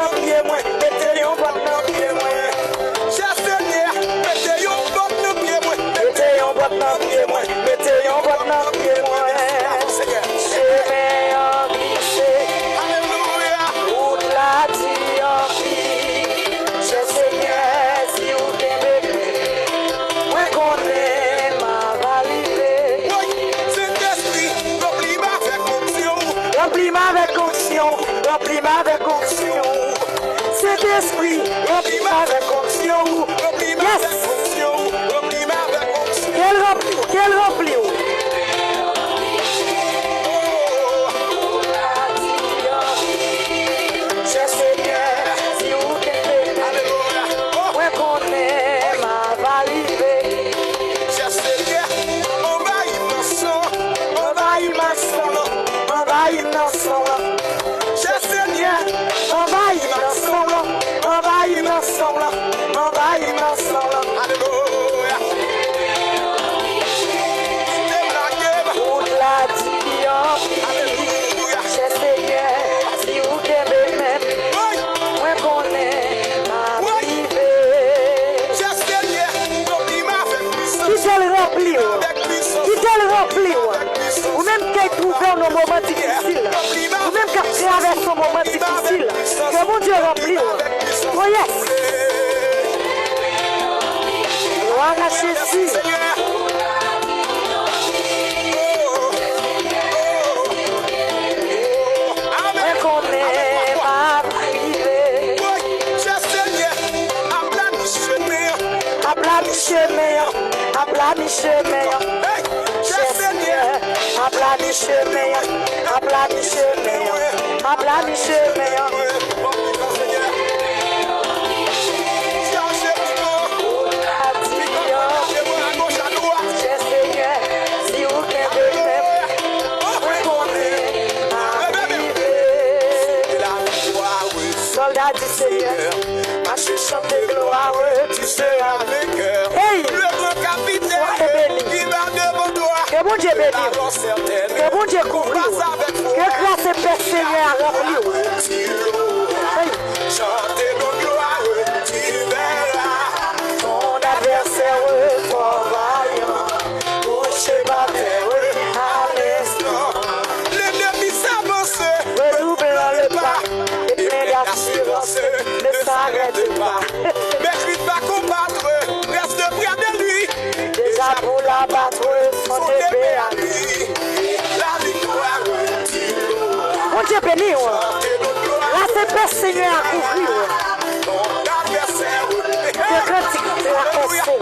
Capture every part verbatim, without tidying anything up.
Nan pye mwen, mete yon bòt nan pye mwen. Chè Senyè, mete yon bòt nan pye mwen. Mete yon bòt nan pye mwen. Mete yon bòt nan pye mwen. Chemen an glise. Alelouya. Wout la di anpil. Chè Senyè, si ou kenbe m, mwen konnen m ap rive. Woy, Sentespri, ranpli m avèk onksyon. Ranpli m avèk onksyon. Ranpli m avèk onksyon. Sentespri, ranpli m avèk onksyon ou. Yes. Ke l ranpli w, ke l ranpli w. Chè Senyè, si ou kenbe m, mwen konnen m ap rive. Chè Senyè, anvayi m nan san, anvayi m nan san, anvayi m nan san. Chè Senyè, anvayi m nan san w lan, anvayi m nan san w lan, anvayi m nan san w lan. Alelouya. Kite m lage m. Wout la di anpil. Alelouya. Chè Senyè, si ou kenbe men m, mwen konnen m ap rive. Chè Senyè, ranpli m avèk pwisans. Kite l ranpli w. Kite l ranpli w. Ou menm k ap twouve w nan moman difisil, ou menm k ap travèse yon moman difisil, ke Bondye ranpli w. Oh yes! Glwa a Jezi. Mwen konnen m ap rive. Aplani chemen an, aplani chemen an. Chè Senyè, aplani chemen an, aplani chemen an, aplani chemen an. Chè Senyè, si ou kenbe men m, mwen konnen m ap rive. Sòlda di Senyè, mache chante glwa, tu seras vainqueur. Hey! Le grand capitaine qui va devant toi. Ke Bondye beni w. Ke Bondye kouvri w. Ke gras e pè Senyè a ranpli w. Hey! Chante donc gloire, tu verras ton adversaire fort vaillant, couché par terre à l'instant. L'ennemi s'avance, redoublant le pas, et plein d'assurance, ne s'arrête pas. Mais Christ va combattre, reste près de lui. Déjà pour l'abattre, son épée à lui. La victoire, Bondye beni w. Gras e pè Senyè a kouvri w. Ke kantik travèse w.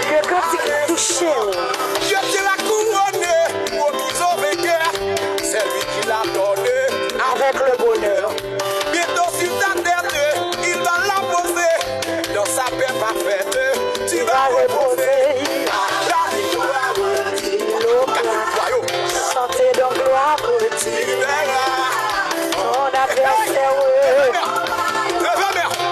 Ke kantik touche w. Dieu te l'a couronné promise au vainqueur. C'est lui qui l'a donné avec le bonheur. Bientôt sur ta tête, il va la poser. Dans sa paix parfaite, tu vas reposer. La victoire, chante donc gloire pour Dieu. Ton adversaire,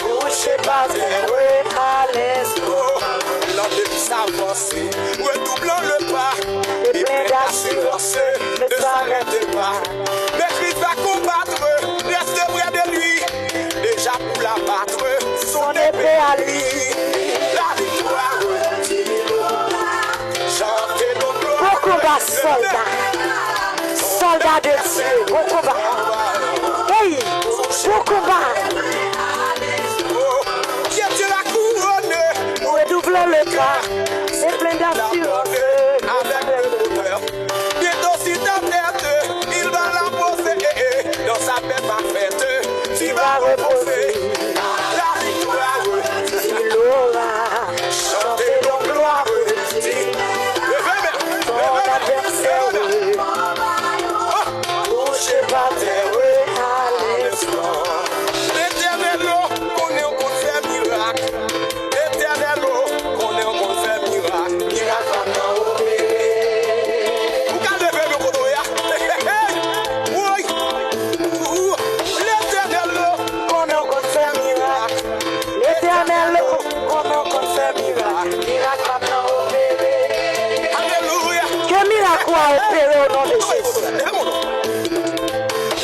couché par terre à l'instant. L'ennemi s'avance, redoublant le pas, et plein d'assurance, ne s'arrête pas. Mais Christ va combattre, reste près de lui. Déjà pour l'abattre, son épée à lui. La victoire, chantez donc gloire. Bon konba, sòlda. Sòlda de Dye, bon konba. Hey, bon konba. Dieu te l'a couronné, redoublant le pas, et plein d'assurance. Avec le bonheur. Bientôt sur ta tête, il va la poser. Dans sa paix parfaite, tu vas reposer. La victoire, tu l'auras. Chantez donc gloire, dit. Levez main, ton adversaire, couché par terre à l'instant. L'Éternel, konnen w konn fè mirak. Letènèl, ou konnen w konn fè mirak. Mirak pa nan opere. Ou ka leve men kote w ye a. Woy! Letènèl, ou konnen w konn fè mirak. Letènèl, ou konnen w konn fè mirak. Mirak pa nan opere. Alelouya! Ke mirak ou a opere o non de Jezi.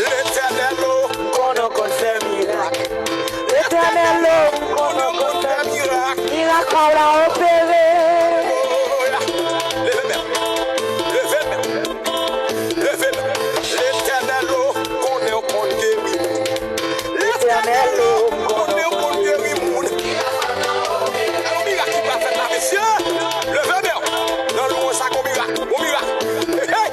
Letènèl, ou konnen w konn fè Konnen w konn geri moun. Yon mirak ki pral fèt la, mesye. Leve men w. Nan lwanj sa, gon mirak, gon mirak. Hey, hey.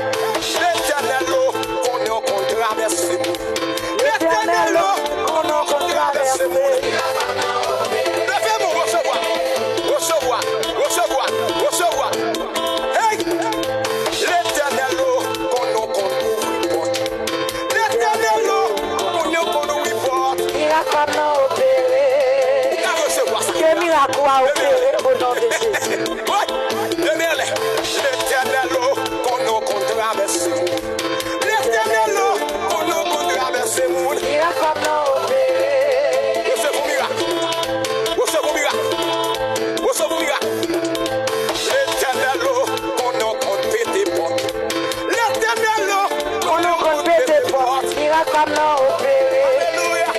Letènèl o, konnen w konn travèse moun. Letènèl o, konnen w konn travèse moun. Leve men w, resevwa. Resevwa, resevwa, resevwa. Hey! Letènèl o, konnen w konn ouvri pòt. Letènèl o, konnen w konn ouvri pòt. Mirak pa m nan opere. Ou ka resevwa sa. Ke mirak ou a opere o non de Jezi. Wi, demen anlè. Letènèl o, konnen w konn travèse moun. Letènèl o, konnen w konn travèse moun. Mirak pa m nan opere. Resevwa mirak. Resevwa mirak. Resevwa mirak. Letènèl o, konnen w konn pete pòt. Letènèl o, konnen w konn pete pòt. Mirak pa m nan opere. Alelouya.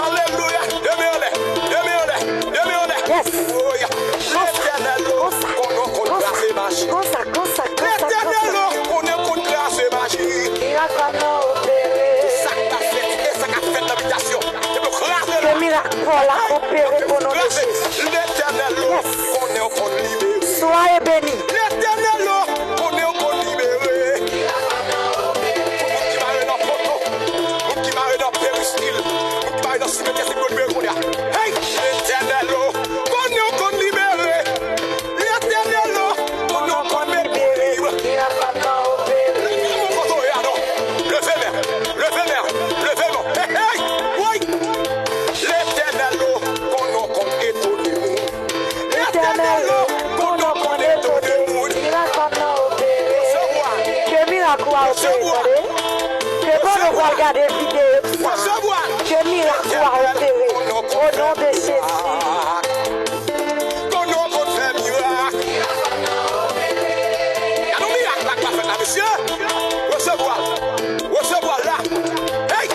Alelouya. Demen anlè. Demen anlè. Demen anlè. Yes. Oya. Letènèl o, konnen w konn kraze maji. Konsa, konsa, konsa, konsa. Letènèl o, konnen w konn kraze maji. Mirak pa m nan opere. Sa k ap fèt, e sa k ap fèt nan bitasyon. Ke mirak pa w la opere o non de Jezi. Letènèl o, konnen w konn libere. Soyez bénis. Letènèl o, konnen w konn libere. Pou moun ki mare nan poto, moun ki mare nan peristil, moun ki mare nan simetyè, se pou yo libere kounye a. Hey! Letènèl o, konnen w konn libere. Letènèl o, konnen w konn mete pou lib. Mirak pa m nan opere. Leve men w kote w ye a non. Leve men, leve men, leve men. Hey, hey, woy. Letènèl o, konnen w konn etone moun. Letènèl o, konnen w konn etone moun. Mirak pa m nan opere. Ke mirak ou a opere, tande. Ke pandan w pral gade videyo sa, ke mirak ou a opere. O non de Jezi. Konnen w konn fè mirak. Gade yon mirak la k pral fèt la, mesye. Resevwa l. Resevwa l la. Hey!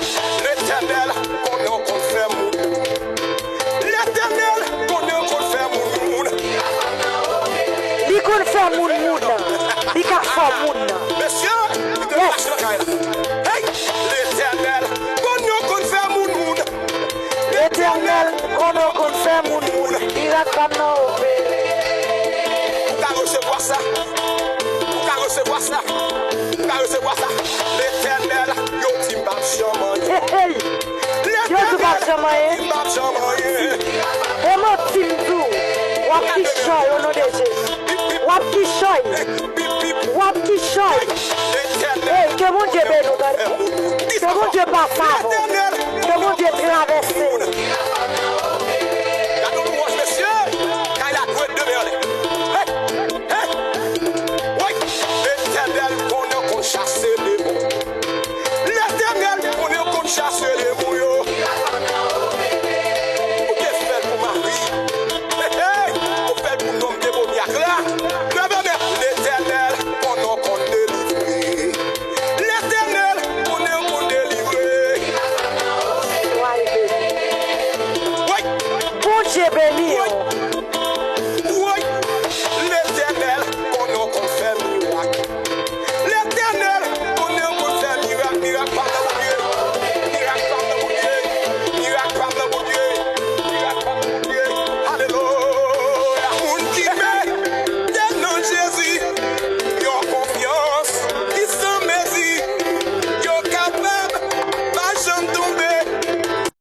Letènèl, konnen w konn fè moun. Letènèl, konnen w konn fè moun moun. Li konn fè moun moun. Li ka fè moun. Mesye, li te mache nan kay la. Hey! Letènèl, konnen w konn fè moun moun. Letènèl, konnen w konn fè moun moun. Mirak pa m nan opere. Ou ka resevwa sa. Ou ka resevwa sa. Ou ka resevwa sa. Letènèl, yo di m p ap janm anyen. Hey, hey. Yo di w p ap janm anyen. Yo di m p ap janm anyen. E manti m di w, w ap kichòy o non de Jezi. W ap kichòy. W ap kichòy. Ey, ke Bondye beni w, tande. Ke Bondye pase avè w. Ke Bondye travèse w. Gade yon lwanj, mesye. Kay la dwe demen anlè. Hey, hey. Woy, Letènèl konnen w konn chase demon. Letènèl konnen w konn chase demon yo. Ou te fè l pou mari. Hey, hey. Ou fè l pou nonm demonyak la. Leve men, Letènèl konnen w konn delivre. Letènèl konnen w konn delivre. Soyez bénis. Woy. Bondye beni.